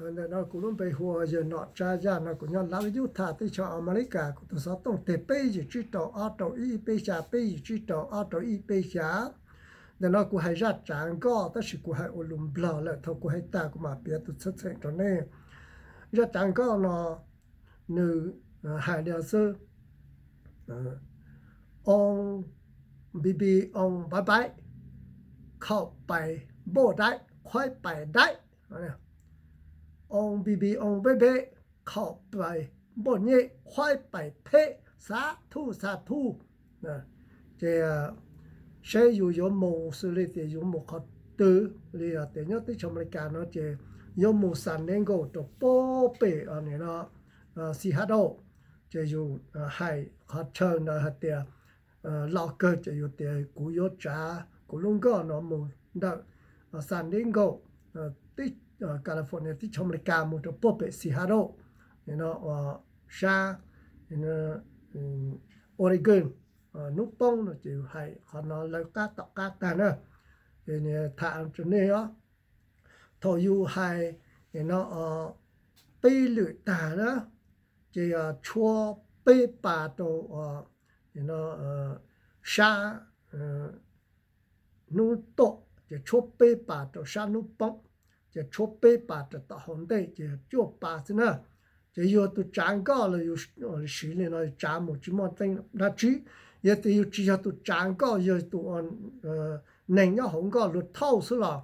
Ntawm no kuv lub npe hu ua Yawg Nom Tsa Yaj no, kuv nyob Las Vegas, teb chaws Amelikas. Kuv tus xov tooj tes peb yim tsib rau ob rau ib peb xya, peb yim tsib rau ob rau ib peb xya. Ntawm no kuv hais zaj tsav nkoj tab sis kuv hais ua lus Nplog lawm, thaum kuv hais tag kuv mam piav tus txheej txheem rau nej. Zaj tsav nkoj no nws hais li no xwb: Ong bi bi ong npaib npaib, khaum pais npauj daib, khuaib pais daib. Ong bi bi ong npeb npeb, khaum pais npauj nyeb, khuaib pais pheb, xav thuj xav thuj. Ces seb yus yuav mus xws li tias yus mus qhov twg li. Tias nyob teb chaws Amelikas no ces yuav mus San Diego rau puag pem no Seattle. Ces yus hais qhov chaw ntawd hais tias los kawg ces yus tias kuv yuav tsav kuv lub nkoj no mus ntawm San Diego, California teb chaws Amelikas mus rau puag pem Seattle, sab Oregon. Hnub poob no ces yus hais qhov no lawv qab tom qab tag na. Ces tham rau nej os, thaum yus hais no peb lwm tag na, ces tshuab peb pas rau sab hnub tuaj, ces tshuab peb pas rau sab hnub poob, ces tshuab peb pas rau tom hauv ntej ces cuaj pas xwb na. Ces yus tus tsav nkoj los yus siv li no tsav mus tsis muaj teeb dab tsi. Yog tias yus tsis yog tus tsav nkoj, yog tus neeg nyob hauv nkoj luag thauj xwb los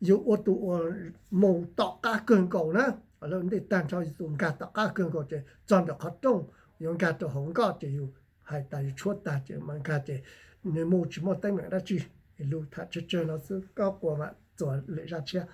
yus ua tus mus tom qab kawg nkaus na. Lawv ntej tag nrho yus tus nkag tom qab kawg nkaus ces txog ntawm qhov rooj yuav nkag rau hauv nkoj ces yus hais tas yus tshuab tag ces mam nkag ces nws mus tsis muaj teeb meem dab tsi. Lus tham tsawg tsawg no xwb, koj quas mam txuas lwm zaj tshiab.